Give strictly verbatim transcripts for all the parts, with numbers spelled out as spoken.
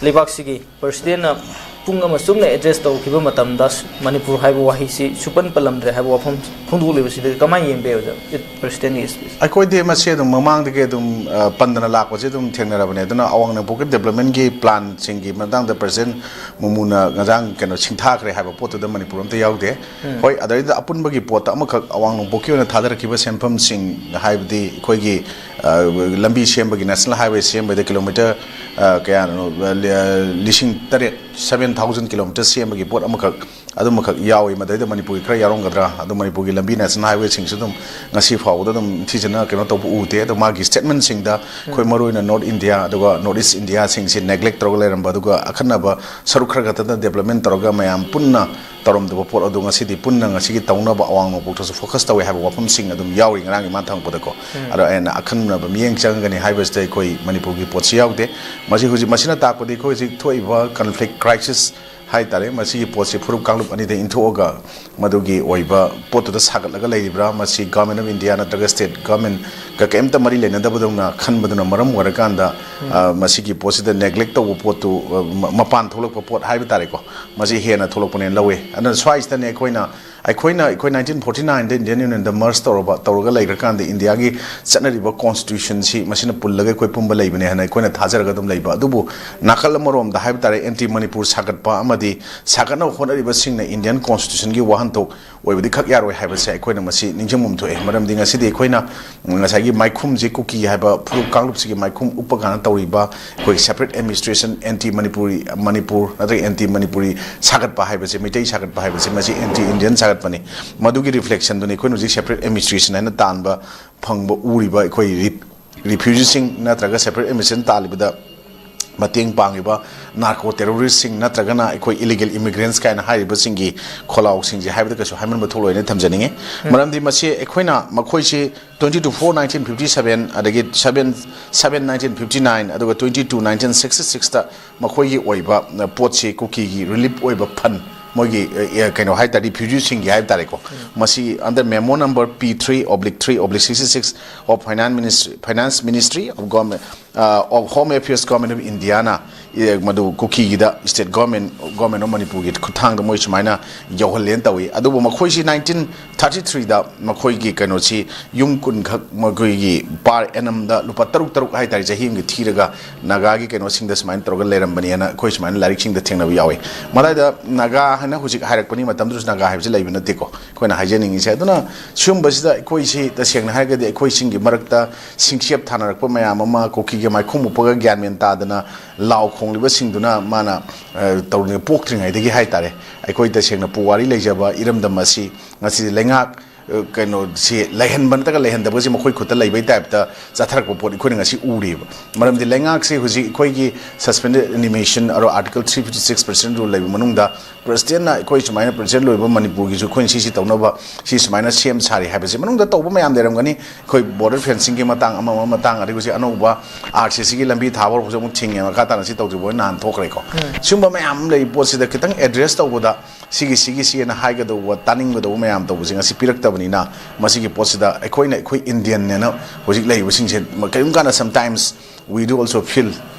ꯂꯩꯕꯥꯛꯁꯤꯒꯤ ꯄ꯭ꯔꯁꯤꯗꯦꯟꯅ ꯄꯨꯡ ꯑꯃ ꯆꯨꯞꯅ ꯑꯦꯗ꯭ꯔꯦꯁ ꯇꯧꯈꯤꯕ ꯃꯇꯝꯗ ꯃꯅꯤꯄꯨꯔ ꯍꯥꯏꯕ ꯋꯥꯍꯩꯁꯤ ꯁꯨꯄꯟ ꯄꯜꯂꯝꯗ꯭ꯔꯦ ꯍꯥꯏꯕ ꯋꯥꯐꯝ ꯐꯣꯡꯗꯣꯛꯂꯤꯕꯁꯤꯗ ꯀꯃꯥꯏꯅ ꯌꯦꯡꯕ ꯌꯥꯏ, ꯑꯣꯖꯥ? ꯄ꯭ꯔꯁꯤꯗꯦꯟꯒꯤ ꯁ꯭ꯄꯤꯆ꯫ ꯑꯩꯈꯣꯏꯗꯤ ꯃꯁꯤ ꯑꯗꯨꯝ ꯃꯃꯥꯡꯗꯒꯤ ꯑꯗꯨꯝ, ꯑ, ꯄꯟꯗꯅ ꯂꯥꯛꯄꯁꯦ ꯑꯗꯨꯝ ꯊꯦꯡꯅꯔꯕꯅꯦ꯫ ꯑꯗꯨꯅ ꯑꯋꯥꯡ ꯅꯣꯡꯄꯣꯛꯀꯤ ꯗꯤꯕ꯭ꯂꯞꯃꯦꯟꯒꯤ ꯄ꯭ꯂꯥꯟꯁꯤꯡꯒꯤ ꯃꯇꯥꯡꯗ ꯄ꯭ꯔꯁꯤꯗꯦꯟ ꯃꯨꯔꯃꯨꯅ ꯉꯔꯥꯡ ꯀꯩꯅꯣ ꯁꯤꯡꯊꯥꯈ꯭ꯔꯦ ꯍꯥꯏꯕ ꯄꯣꯠꯇꯨꯗ ꯃꯅꯤꯄꯨꯔ ꯑꯝꯇ ꯌꯥꯎꯗꯦ꯫ ꯎꯝ꯫ ꯍꯣꯏ, ꯑꯗꯩꯗ ꯑꯄꯨꯟꯕꯒꯤ ꯄꯣꯠꯇ ꯑꯃꯈꯛ ꯑꯋꯥꯡ ꯅꯣꯡꯄꯣꯛꯀꯤ ꯑꯣꯏꯅ ꯊꯥꯗꯔꯛꯈꯤꯕ ꯁꯦꯟꯐꯝꯁꯤꯡ ꯍꯥꯏꯕꯗꯤ ꯑꯩꯈꯣꯏꯒꯤ, ꯑ, ꯂꯝꯕꯤ ꯁꯦꯝꯕꯒꯤ, ꯅꯦꯁꯅꯦꯜ ꯍꯥꯏꯋꯦ ꯁꯦꯝꯕꯗ ꯀꯤꯂꯣꯃꯤꯇꯔ, ꯑ, ꯀꯌꯥꯅꯣ, ꯑ, ꯂꯤ-, ꯑ, ꯂꯤꯁꯤꯡ ꯇꯔꯦꯠ, seven thousand kilometres ꯁꯦꯝꯕꯒꯤ ꯄꯣꯠ ꯑꯃꯈꯛ, ꯑꯗꯨꯃꯈꯛ ꯌꯥꯎꯏ꯫ ꯃꯗꯩꯗ ꯃꯅꯤꯄꯨꯔꯒꯤ ꯈꯔ ꯌꯥꯎꯔꯝꯒꯗ꯭ꯔꯥ? ꯑꯗꯨ ꯃꯅꯤꯄꯨꯔꯒꯤ ꯂꯝꯕꯤ, ꯅꯦꯁꯅꯦꯜ ꯍꯥꯏꯋꯦꯁꯤꯡꯁꯨ ꯑꯗꯨꯝ ꯉꯁꯤ ꯐꯥꯎꯕꯗ ꯑꯗꯨꯝ ꯅꯤꯡꯊꯤꯖꯅ ꯀꯩꯅꯣ ꯇꯧꯕ ꯎꯗꯦ꯫ ꯑꯗꯣ ꯃꯥꯒꯤ ꯁ꯭ꯇꯦꯠꯃꯦꯟꯁꯤꯡꯗ ꯑꯩꯈꯣꯏ ꯎꯝ꯫ ꯃꯔꯨꯑꯣꯏꯅ ꯅꯣꯔꯠ ꯏꯟꯗꯤꯌꯥ ꯑꯗꯨꯒ ꯅꯣꯔꯠ ꯏꯁ ꯏꯟꯗꯤꯌꯥꯁꯤꯡꯁꯤ ꯅꯦꯒ꯭ꯂꯦꯛ ꯇꯧꯔꯒ ꯂꯩꯔꯝꯕ, ꯑꯗꯨꯒ ꯑꯈꯟꯅꯕ ꯁꯔꯨꯛ ꯈꯔ ꯈꯛꯇꯗ ꯗꯦꯕꯂꯞꯃꯦꯟ ꯇꯧꯔꯒ ꯃꯌꯥꯝ ꯄꯨꯟꯅ ꯇꯧꯔꯝꯗꯕ ꯄꯣꯠ ꯑꯗꯨ ꯉꯁꯤꯗꯤ ꯄꯨꯟꯅ ꯉꯁꯤꯒꯤ ꯇꯧꯅꯕ ꯑꯋꯥꯡ ꯅꯣꯡꯄꯣꯛꯇꯁꯨ ꯐꯣꯀꯁ ꯇꯧꯋꯦ ꯍꯥꯏꯕ ꯋꯥꯐꯝꯁꯤꯡ ꯑꯗꯨꯝ ꯌꯥꯎꯔꯤ ꯉꯔꯥꯡꯒꯤ ꯃꯥ ꯊꯝꯃꯛꯄꯗꯀꯣ꯫ ꯎꯝ꯫ ꯑꯗꯣ ꯑꯩꯅ ꯑꯈꯟꯅꯕ ꯃꯤꯠꯌꯦꯡ ꯆꯪꯒꯅꯤ ꯍꯥꯏꯕꯁꯤꯗ ꯑꯩꯈꯣꯏ ꯃꯅꯤꯄꯨꯔꯒꯤ ꯄꯣꯠꯁꯤ ꯌꯥꯎꯗꯦ꯫ ꯃꯁꯤ ꯍꯧꯖꯤꯛ, ꯃꯁꯤꯅ ꯇꯥꯛꯄꯗꯤ ꯑꯩꯈꯣꯏ ꯍꯧꯖꯤꯛ ꯊꯣꯛꯏꯕ ꯀꯟꯐ꯭ꯂꯤꯛ ꯀ꯭ꯔꯥꯏꯁꯤꯁ ꯍꯥꯏ ꯇꯥꯔꯦ, ꯃꯁꯤꯒꯤ ꯄꯣꯠꯁꯤ ꯐꯨꯔꯨꯞ ꯀꯥꯡꯂꯨꯞ ꯑꯅꯤꯗ ꯏꯟꯊꯣꯛꯑꯒ ꯃꯗꯨꯒꯤ ꯑꯣꯏꯕ ꯄꯣꯠꯇꯨꯗ ꯁꯥꯒꯠꯂꯒ ꯂꯩꯔꯤꯕ꯭ꯔꯥ, ꯃꯁꯤ ꯒꯚꯔꯟꯃꯦꯟ ꯑꯣꯐ ꯏꯟꯗꯤꯌꯥ ꯅꯠꯇ꯭ꯔꯒ ꯁ꯭ꯇꯦꯠ ꯒꯚꯔꯟꯃꯦꯟꯒ ꯀꯔꯤꯝꯇ ꯃꯔꯤ ꯂꯩꯅꯗꯕꯗꯧꯅ ꯈꯟꯕꯗꯨꯅ ꯃꯔꯝ ꯑꯣꯏꯔꯀꯥꯟꯗ, ꯎꯝ꯫ ꯑ, ꯃꯁꯤꯒꯤ ꯄꯣꯠꯁꯤꯗ ꯅꯦꯒ꯭ꯂꯦꯛ ꯇꯧꯕ ꯄꯣꯠꯇꯨ, ꯑ, ꯃ-, ꯃꯄꯥꯟ ꯊꯣꯛꯂꯛꯄ ꯄꯣꯠ ꯍꯥꯏꯕ ꯇꯥꯔꯦꯀꯣ, ꯃꯁꯤ ꯍꯦꯟꯅ ꯊꯣꯛꯂꯛꯄꯅꯦꯅ ꯂꯧꯋꯦ꯫ ꯑꯗꯨꯅ ꯁ꯭ꯋꯥꯏꯁꯤꯗꯅꯦ ꯑꯩꯈꯣꯏꯅ, ꯑꯩꯈꯣꯏꯅ, ꯑꯩꯈꯣꯏ nineteen forty nineꯗ ꯏꯟꯗꯤꯌꯟ ꯌꯨꯅꯤꯌꯟꯗ ꯃꯔꯖ ꯇꯧꯔꯕ, ꯇꯧꯔꯒ ꯂꯩꯈ꯭ꯔꯀꯥꯟꯗ ꯏꯟꯗꯤꯌꯥꯒꯤ ꯆꯠꯅꯔꯤꯕ ꯀꯣꯟꯁꯇꯤꯇ꯭ꯌꯨꯁꯟꯁꯤ ꯃꯁꯤꯅ ꯄꯨꯜꯂꯒ ꯑꯩꯈꯣꯏ ꯄꯨꯝꯕ ꯂꯩꯕꯅꯦ ꯍꯥꯏꯅ ꯑꯩꯈꯣꯏꯅ ꯊꯥꯖꯔꯒ ꯑꯗꯨꯝ ꯂꯩꯕ꯫ ꯑꯗꯨꯕꯨ ꯅꯥꯀꯜ ꯑꯃꯔꯣꯝꯗ ꯍꯥꯏꯕ ꯇꯥꯔꯦ, ꯑꯦꯟꯇꯤ ꯃꯅꯤꯄꯨꯔ ꯁꯥꯒꯠꯄ ꯑꯃꯗꯤ ꯁꯥꯒꯠꯅꯕ ꯍꯣꯠꯅꯔꯤꯕꯁꯤꯡꯅ ꯏꯟꯗꯤꯌꯟ ꯀꯣꯟꯁꯇꯤꯇ꯭ꯌꯨꯁꯟꯒꯤ ꯋꯥꯍꯟꯊꯣꯛ ꯑꯣꯏꯕꯗꯤ ꯈꯛ ꯌꯥꯔꯣꯏ ꯍꯥꯏꯕꯁꯦ ꯑꯩꯈꯣꯏꯅ ꯃꯁꯤ ꯅꯤꯡꯁꯤꯡꯐꯝ ꯊꯣꯛꯑꯦ꯫ ꯃꯔꯝꯗꯤ ꯉꯁꯤꯗꯤ ꯑꯩꯈꯣꯏꯅ ꯉꯁꯥꯏꯒꯤ ꯃꯥꯏꯈꯨꯝꯁꯤ, ꯀꯨꯀꯤ ꯍꯥꯏꯕ ꯐꯨꯔꯨꯞ ꯀꯥꯡꯂꯨꯞꯁꯤꯒꯤ ꯃꯥꯏꯈꯨꯝ ꯎꯞꯄ ꯀꯥꯟꯗ ꯇꯧꯔꯤꯕ ꯑꯩꯈꯣꯏ separate administration, anti Manipuri, Manipur ꯅꯠꯇ꯭ꯔꯒ ꯑꯦꯟꯇꯤ ꯃꯅꯤꯄꯨꯔꯤ ꯁꯥꯒꯠꯄ ꯍꯥꯏꯕꯁꯦ, ꯃꯩꯇꯩ ꯁꯥꯒꯠꯄ ꯍꯥꯏꯕꯁꯦ, ꯃꯁꯤ ꯑꯦꯟꯇꯤ ꯏꯟꯗꯤꯌꯟ ꯁꯥꯒꯠꯄꯅꯤ꯫ ꯃꯗꯨꯒꯤ ꯔꯤꯐ꯭ꯂꯦꯛꯁꯟꯗꯨꯅꯤ ꯑꯩꯈꯣꯏꯅ ꯍꯧꯖꯤꯛ ꯁꯦꯄꯔꯦꯠ ꯑꯦꯗꯃꯤꯅꯤꯁꯇ꯭ꯔꯦꯁꯟ ꯍꯥꯏꯅ ꯇꯥꯟꯕ ꯐꯪꯕ ꯎꯔꯤꯕ ꯑꯩꯈꯣꯏ ꯔꯤ-, ꯔꯤꯐ꯭ꯌꯨꯖꯤꯁꯤꯡ ꯅꯠꯇ꯭ꯔꯒ ꯁꯦꯄꯔꯦꯠ ꯑꯦꯗꯃꯤꯅꯤꯁꯇ꯭ꯔꯦꯁꯟ ꯇꯥꯜꯂꯤꯕꯗ ꯃꯇꯦꯡ ꯄꯥꯡꯉꯤꯕ ꯅꯥꯔꯀꯣ ꯇꯦꯔꯣꯔꯤꯁꯁꯤꯡ ꯅꯠꯇ꯭ꯔꯒꯅ ꯑꯩꯈꯣꯏ ꯏꯂꯤꯒꯦꯜ ꯏꯃꯤꯒ꯭ꯔꯦꯟꯠꯁ ꯀꯥꯏꯅ ꯍꯥꯏꯔꯤꯕꯁꯤꯡꯒꯤ ꯈꯣꯜꯂꯥꯎꯁꯤꯡꯁꯦ ꯍꯥꯏꯕꯗ ꯀꯩꯁꯨ ꯍꯥꯏꯃꯟꯕ ꯊꯣꯛꯂꯣꯏꯅ ꯊꯝꯖꯅꯤꯡꯉꯤ꯫ ꯎꯝ꯫ ꯃꯔꯝꯗꯤ ꯃꯁꯤ ꯑꯩꯈꯣꯏꯅ ꯃꯈꯣꯏꯁꯤ twenty to four nineteen fifty seven, ꯑꯗꯒꯤ seven seven nineteen fifty nine, ꯑꯗꯨꯒ twenty two nineteen sixty sixꯇ ꯃꯈꯣꯏꯒꯤ ꯑꯣꯏꯕ, ꯑ, ꯄꯣꯠꯁꯤ ꯀꯨꯀꯤꯒꯤ ꯔꯤꯂꯤꯐ ꯑꯣꯏꯕ ꯐꯟ ꯃꯣꯏꯒꯤ ꯑ, ꯑ, ꯀꯩꯅꯣ ꯍꯥꯏ ꯇꯥꯔꯗꯤ, ꯔꯤꯐ꯭ꯌꯨꯖꯤꯁꯤꯡꯒꯤ ꯍꯥꯏꯕ ꯇꯥꯔꯦꯀꯣ, ꯃꯁꯤ under memo number P three oblique three oblique sixty six of Finance Ministry, Finance Ministry of Government, ꯑ, of Home Affairs, Government of Indiaꯅ, ꯑꯦ, ꯃꯗꯨ ꯀꯨꯀꯤꯒꯤꯗ state government, Government of ꯃꯅꯤꯄꯨꯔꯒꯤ ꯈꯨꯠꯊꯥꯡꯗ ꯃꯣꯏ ꯁꯨꯃꯥꯏꯅ ꯌꯧꯍꯜꯂꯦꯅ ꯇꯧꯏ꯫ ꯑꯗꯨꯕꯨ ꯃꯈꯣꯏꯁꯤ nineteen thirty threeꯗ ꯃꯈꯣꯏꯒꯤ ꯀꯩꯅꯣꯁꯤ ꯌꯨꯝ ꯀꯨꯟꯈꯛ ꯃꯈꯣꯏꯒꯤ per annumꯗ ꯂꯨꯄꯥ ꯇꯔꯨꯛ ꯇꯔꯨꯛ ꯍꯥꯏꯇꯥꯔꯦ, ꯆꯍꯤ ꯑꯃꯒꯤ ꯊꯤꯔꯒ ꯅꯥꯒꯥꯒꯤ ꯀꯩꯅꯣꯁꯤꯡꯗ ꯁꯨꯃꯥꯏꯅ ꯇꯧꯔꯒ ꯂꯩꯔꯝꯕꯅꯦꯅ ꯑꯩꯈꯣꯏ ꯁꯨꯃꯥꯏꯅ ꯂꯥꯏꯔꯤꯛꯁꯤꯡꯗ ꯊꯦꯡꯅꯕ ꯌꯥꯎꯏ꯫ ꯃꯗꯥꯏꯗ ꯅꯥꯒꯥ ꯍꯥꯏꯅ ꯍꯧꯖꯤꯛ ꯍꯥꯏꯔꯛꯄꯅꯤ, ꯃꯇꯝꯗꯨꯗꯁꯨ ꯅꯥꯒꯥ ꯍꯥꯏꯕꯁꯤ ꯂꯩꯕ ꯅꯠꯇꯦꯀꯣ꯫ ꯑꯩꯈꯣꯏꯅ ꯍꯥꯏꯖꯅꯤꯡꯉꯤꯁꯦ, ꯑꯗꯨꯅ ꯁꯤꯒꯨꯝꯕꯁꯤꯗ ꯑꯩꯈꯣꯏꯁꯤ ꯇꯁꯦꯡꯅ ꯍꯥꯏꯔꯒꯗꯤ ꯑꯩꯈꯣꯏꯁꯤꯡꯒꯤ ꯃꯔꯛꯇ ꯁꯤꯡꯁꯦꯞ ꯊꯥꯅꯔꯛꯄ ꯃꯌꯥꯝ ꯑꯃ, ꯀꯨꯀꯤꯒ ꯃꯥꯏꯈꯨ ꯃꯨꯛꯄꯒ ꯒ꯭ꯌꯥꯟ ꯃꯦꯟ ꯇꯥꯗꯅ ꯂꯥꯎ ꯈꯣꯡꯂꯤꯕꯁꯤꯡꯗꯨꯅ ꯃꯥꯅ, ꯑ, ꯇꯧꯔꯤꯉꯩ, ꯄꯣꯛꯇ꯭ꯔꯤꯉꯩꯗꯒꯤ ꯍꯥꯏꯇꯥꯔꯦ, ꯑꯩꯈꯣꯏ ꯇꯁꯦꯡꯅ ꯄꯨꯋꯥꯔꯤ ꯂꯩꯖꯕ ꯏꯔꯝꯗꯝ ꯑꯁꯤ ꯉꯁꯤꯗꯤ ꯂꯩꯉꯥꯛ, ꯑ, ꯀꯩꯅꯣꯁꯤ ꯂꯩꯍꯟꯕ ꯅꯠꯇ꯭ꯔꯒ ꯂꯩꯍꯟꯗꯕꯁꯤ ꯃꯈꯣꯏ ꯈꯨꯠꯇ ꯂꯩꯕꯩ ꯇꯥꯏꯞꯇ ꯆꯠꯊꯔꯛꯄ ꯄꯣꯠ ꯑꯩꯈꯣꯏꯅ ꯉꯁꯤ ꯎꯔꯤꯕ꯫ ꯃꯔꯝꯗꯤ ꯂꯩꯉꯥꯛꯁꯤ ꯍꯧꯖꯤꯛ ꯑꯩꯈꯣꯏꯒꯤ suspended animation ꯑꯗꯣ Article three fifty six President Rule ꯂꯩꯕ ꯃꯅꯨꯡꯗ Presidentꯅ ꯑꯩꯈꯣꯏ ꯁꯨꯃꯥꯏꯅ President ꯑꯣꯏꯕ ꯃꯅꯤꯄꯨꯔꯒꯤꯁꯨ ꯑꯩꯈꯣꯏꯅ ꯁꯤꯁꯤ ꯇꯧꯅꯕ ꯁꯤ ꯁꯨꯃꯥꯏꯅ ꯁꯦꯝ ꯁꯥꯔꯤ ꯍꯥꯏꯕꯁꯤ ꯃꯅꯨꯡꯗ ꯇꯧꯕ ꯃꯌꯥꯝ ꯂꯩꯔꯝꯒꯅꯤ꯫ ꯑꯩꯈꯣꯏ border fencingꯒꯤ ꯃꯇꯥꯡ, ꯑꯃ ꯑꯃ ꯃꯇꯥꯡ, ꯑꯗꯒꯤ ꯍꯧꯖꯤꯛ ꯑꯅꯧꯕ RCCꯒꯤ ꯂꯝꯕꯤ ꯊꯥꯕ ꯍꯧꯔꯛꯄꯁꯨ ꯑꯃꯨꯛ ꯊꯤꯡꯉꯦ, ꯃꯈꯥ ꯇꯥꯅ ꯁꯤ ꯇꯧꯗ꯭ꯔꯤꯕ ꯅꯍꯥꯟ ꯊꯣꯛꯈ꯭ꯔꯦꯀꯣ꯫ ꯁꯤꯒꯨꯝꯕ ꯃꯌꯥꯝ ꯑꯃ ꯂꯩ ꯄꯣꯠꯁꯤꯗ ꯈꯤꯇꯪ address ꯇꯧꯕꯗ ꯁꯤꯒꯤ, ꯁꯤꯒꯤ, ꯁꯤꯅ ꯍꯥꯏꯒꯗꯧꯕ, ꯇꯥꯅꯤꯡꯒꯗꯧꯕ ꯃꯌꯥꯝ ꯇꯧꯕꯁꯦ ꯉꯁꯤ ꯄꯤꯔꯛꯇꯕꯅꯤꯅ, ꯃꯁꯤꯒꯤ ꯄꯣꯠꯁꯤꯗ ꯑꯩꯈꯣꯏꯅ, ꯑꯩꯈꯣꯏ Indianꯅꯦꯅ ꯍꯧꯖꯤꯛ ꯂꯩꯔꯤꯕꯁꯤꯡꯁꯦ, ꯀꯔꯤꯒꯨꯝꯕ ꯀꯥꯟꯗ sometimes we do also feel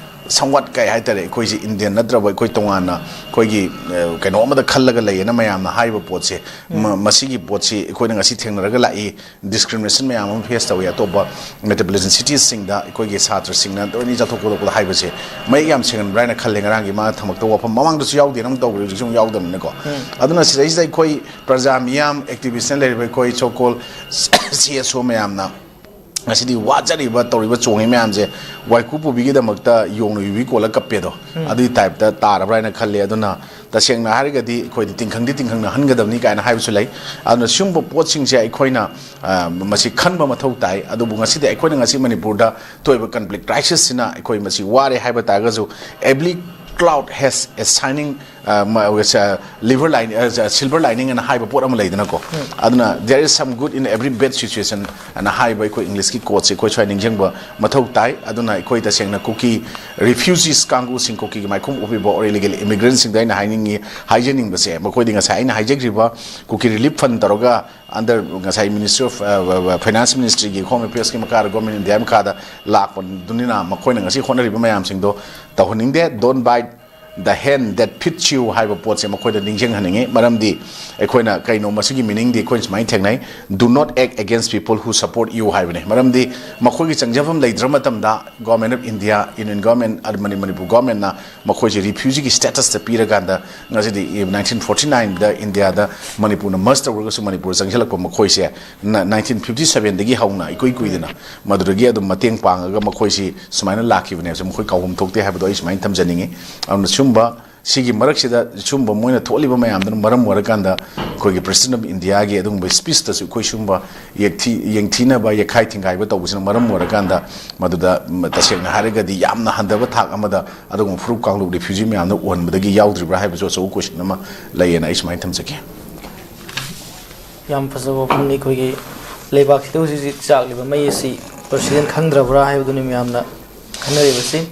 somewhat, ꯀꯩ ꯍꯥꯏꯇꯥꯔꯦ, ꯑꯩꯈꯣꯏꯁꯤ Indian ꯅꯠꯇ꯭ꯔꯕ, ꯑꯩꯈꯣꯏ ꯇꯣꯉꯥꯟꯅ ꯑꯩꯈꯣꯏꯒꯤ, ꯑ, ꯀꯩꯅꯣ ꯑꯃꯗ ꯈꯜꯂꯒ ꯂꯩꯌꯦꯅ ꯃꯌꯥꯝꯅ ꯍꯥꯏꯔꯤꯕ ꯄꯣꯠꯁꯦ, ꯃ-, ꯃꯁꯤꯒꯤ ꯄꯣꯠꯁꯤ ꯑꯩꯈꯣꯏꯅ ꯉꯁꯤ ꯊꯦꯡꯅꯔꯒ ꯂꯥꯛꯏ꯫ Discrimination ꯃꯌꯥꯝ ꯑꯃ face ꯇꯧꯏ ꯑꯇꯣꯞꯄ metropolitan citiesꯁꯤꯡꯗ, ꯑꯩꯈꯣꯏꯒꯤ ꯁꯥꯇ꯭ꯔꯁꯤꯡꯅ ꯂꯣꯏꯅ ꯆꯠꯊꯣꯛ ꯈꯣꯠꯇꯣꯛꯄꯗ ꯍꯥꯏꯕꯁꯦ ꯃꯌꯦꯛ ꯌꯥꯝ ꯁꯦꯡꯍꯟꯕ꯭ꯔꯥ ꯍꯥꯏꯅ ꯈꯜꯂꯦ꯫ ꯉꯔꯥꯡꯒꯤ ꯃꯥ ꯊꯝꯃꯛꯇꯕ ꯋꯥꯐꯝ, ꯃꯃꯥꯡꯗꯁꯨ ꯌꯥꯎꯗꯦꯅ ꯑꯃꯨꯛ ꯇꯧꯈ꯭ꯔꯦ, ꯍꯧꯖꯤꯛꯁꯨ ꯑꯃꯨꯛ ꯌꯥꯎꯗꯕꯅꯤꯅꯀꯣ꯫ ꯑꯗꯨꯅ ꯁꯤꯗꯩꯁꯤꯗ ꯑꯩꯈꯣꯏ ꯄ꯭ꯔꯖꯥ ꯃꯤꯌꯥꯝ, activistꯅ ꯂꯩꯔꯤꯕ ꯑꯩꯈꯣꯏ so called CSO ꯃꯌꯥꯝꯅ ꯉꯁꯤꯗꯤ ꯋꯥꯖꯔꯤꯕ, ꯇꯧꯔꯤꯕ, ꯆꯣꯡꯉꯤ ꯃꯌꯥꯝꯁꯦ ꯋꯥꯏꯀꯨ ꯄꯨꯕꯤꯒꯤꯗꯃꯛꯇ ꯌꯣꯡꯅ ꯌꯨꯕꯤ ꯀꯣꯜꯂ ꯀꯞꯄꯦꯗꯣ, ꯑꯗꯨꯒꯤ ꯇꯥꯏꯞꯇ ꯇꯥꯔꯕ꯭ꯔꯥ ꯍꯥꯏꯅ ꯈꯜꯂꯦ꯫ ꯑꯗꯨꯅ ꯇꯁꯦꯡꯅ ꯍꯥꯏꯔꯒꯗꯤ ꯑꯩꯈꯣꯏꯗꯤ ꯇꯤꯡꯈꯪꯗꯤ ꯇꯤꯡꯈꯪꯅ ꯍꯟꯒꯗꯕꯅꯤ ꯀꯥꯏꯅ ꯍꯥꯏꯕꯁꯨ ꯂꯩ꯫ ꯑꯗꯨꯅ ꯁꯤꯒꯨꯝꯕ ꯄꯣꯠꯁꯤꯡꯁꯦ ꯑꯩꯈꯣꯏꯅ, ꯑ, ꯃꯁꯤ ꯈꯟꯕ ꯃꯊꯧ ꯇꯥꯏ꯫ ꯑꯗꯨꯕꯨ ꯉꯁꯤꯗꯤ ꯑꯩꯈꯣꯏꯅ ꯉꯁꯤ ꯃꯅꯤꯄꯨꯔꯗ ꯊꯣꯛꯏꯕ conflict crisisꯁꯤꯅ ꯑꯩꯈꯣꯏ ꯃꯁꯤ ꯋꯥꯔꯦ ꯍꯥꯏꯕ ꯇꯥꯔꯒꯁꯨ, oblique cloud has a shining, uh, liver lining, uh, silver lining ꯑꯅ ꯍꯥꯏꯕ ꯄꯣꯠ ꯑꯃ ꯂꯩꯗꯅꯀꯣ꯫ ꯑꯗꯨꯅ there is some good in every bad situation ꯑꯅ ꯍꯥꯏꯕ ꯑꯩꯈꯣꯏ ꯏꯪꯂꯤꯁꯀꯤ ꯀꯣꯠꯁꯦ ꯑꯩꯈꯣꯏ ꯁ꯭ꯋꯥꯏ ꯅꯤꯡꯁꯤꯡꯕ ꯃꯊꯧ ꯇꯥꯏ꯫ ꯑꯗꯨꯅ ꯑꯩꯈꯣꯏ ꯇꯁꯦꯡꯅ ꯀꯨꯀꯤ refugees ꯀꯥꯡꯕꯨꯁꯤꯡ, ꯀꯨꯀꯤꯒꯤ ꯃꯥꯏꯈꯨꯝ ꯎꯞꯄꯤꯕ or illegal immigrant ꯁꯤꯡꯗ ꯑꯩꯅ ꯍꯥꯏꯅꯤꯡꯉꯤ, ꯍꯥꯏꯖꯅꯤꯡꯕꯁꯦ, ꯃꯈꯣꯏꯗꯤ ꯉꯁꯥꯏ ꯑꯩꯅ ꯍꯥꯏꯖꯈ꯭ꯔꯤꯕ ꯀꯨꯀꯤ relief fund ꯇꯧꯔꯒ under ꯉꯁꯥꯏ Ministry of, uh, Finance Ministry ꯒꯤ Home Affairs ꯀꯤ ꯃꯈꯥꯗ, Government of India ꯃꯈꯥꯗ ꯂꯥꯛꯄꯗꯨꯅꯤꯅ ꯃꯈꯣꯏꯅ ꯉꯁꯤ ꯍꯣꯠꯅꯔꯤꯕ ꯃꯌꯥꯝꯁꯤꯡꯗꯣ ꯇꯧꯍꯟꯅꯤꯡꯗꯦ꯫ Don't bite the hand that feeds you ꯍꯥꯏꯕ ꯄꯣꯠꯁꯦ ꯃꯈꯣꯏꯗ ꯅꯤꯡꯁꯤꯡꯍꯟꯅꯤꯡꯉꯤ꯫ ꯃꯔꯝꯗꯤ ꯑꯩꯈꯣꯏꯅ ꯀꯩꯅꯣ ꯃꯁꯤꯒꯤ meaning ꯗꯤ ꯑꯩꯈꯣꯏꯅ ꯁꯨꯃꯥꯏꯅ ꯊꯦꯡꯅꯩ, "Do not act against people who support you" ꯍꯥꯏꯕꯅꯤ꯫ ꯃꯔꯝꯗꯤ ꯃꯈꯣꯏꯒꯤ ꯆꯪꯖꯐꯝ ꯂꯩꯇ꯭ꯔ ꯃꯇꯝꯗ Government of India, Union Government, ꯑꯃꯗꯤ Manipur Government ꯅ ꯃꯈꯣꯏꯁꯦ refugee ꯒꯤ status ꯇ ꯄꯤꯔꯀꯥꯟꯗ ꯉꯁꯤꯗꯤ nineteen forty nine ꯗ ꯏꯟꯗꯤꯌꯥꯗ ꯃꯅꯤꯄꯨꯔꯅ merge ꯇꯧꯔꯒꯁꯨ ꯃꯅꯤꯄꯨꯔ ꯆꯪꯁꯤꯜꯂꯛꯄ ꯃꯈꯣꯏꯁꯦ nineteen fifty seven ꯗꯒꯤ ꯍꯧꯅ ꯏꯀꯨꯏ ꯀꯨꯏꯗꯅ ꯃꯗꯨꯗꯒꯤ ꯑꯗꯨꯝ ꯃꯇꯦꯡ ꯄꯥꯡꯉꯒ ꯃꯈꯣꯏꯁꯤ ꯁꯨꯃꯥꯏꯅ ꯂꯥꯛꯈꯤꯕꯅꯦ ꯍꯥꯏꯕꯁꯦ ꯃꯈꯣꯏ ꯀꯥꯎꯐꯝ ꯊꯣꯛꯇꯦ ꯍꯥꯏꯕꯗꯣ ꯑꯩ ꯁꯨꯃꯥꯏꯅ ꯊꯝꯖꯅꯤꯡꯉꯤ꯫ ꯑꯗꯨꯅ ꯁꯨꯝꯕ ꯁꯤꯒꯤ ꯃꯔꯛꯁꯤꯗ ꯁꯨꯝꯕ ꯃꯣꯏꯅ ꯊꯣꯛꯂꯤꯕ ꯃꯌꯥꯝꯗꯨꯅ ꯃꯔꯝ ꯑꯣꯏꯔꯀꯥꯟꯗ ꯑꯩꯈꯣꯏꯒꯤ President of India ꯒꯤ ꯑꯗꯨꯒꯨꯝꯕ speech ꯇꯁꯨ ꯑꯩꯈꯣꯏ ꯁꯨꯝꯕ ꯌꯦꯛꯊꯤ-, ꯌꯦꯡꯊꯤꯅꯕ, ꯌꯦꯛꯈꯥꯏ ꯊꯤꯡꯒꯥꯏꯕ ꯇꯧꯕꯁꯤꯅ ꯃꯔꯝ ꯑꯣꯏꯔꯀꯥꯟꯗ ꯃꯗꯨꯗ, ꯎꯝ, ꯇꯁꯦꯡꯅ ꯍꯥꯏꯔꯒꯗꯤ ꯌꯥꯝꯅ ꯍꯟꯊꯕ ꯊꯥꯛ ꯑꯃꯗ ꯑꯗꯨꯒꯨꯝꯕ ꯐꯨꯔꯨꯞ ꯀꯥꯡꯂꯨꯞ refugee ꯃꯌꯥꯝꯗꯨ ꯑꯣꯟꯕꯗꯒꯤ ꯌꯥꯎꯗ꯭ꯔꯤꯕ꯭ꯔꯥ ꯍꯥꯏꯕꯁꯨ ꯑꯆꯧꯕ question ꯑꯃ ꯂꯩꯌꯦꯅ ꯑꯩ ꯁꯨꯃꯥꯏꯅ ꯊꯝꯖꯒꯦ꯫ ꯌꯥꯝ ꯐꯖꯕ ꯋꯥꯐꯝꯅꯤ꯫ ꯑꯩꯈꯣꯏꯒꯤ ꯂꯩꯕꯥꯛꯁꯤꯗ ꯍꯧꯖꯤꯛ ꯍꯧꯖꯤꯛ ꯆꯥꯛꯂꯤꯕ ꯃꯩ ꯑꯁꯤ President ꯈꯪꯗ꯭ꯔꯕ꯭ꯔꯥ ꯍꯥꯏꯕꯗꯨꯅꯤ ꯃꯌꯥꯝꯅ ꯈꯟꯅꯔꯤꯕꯁꯤ꯫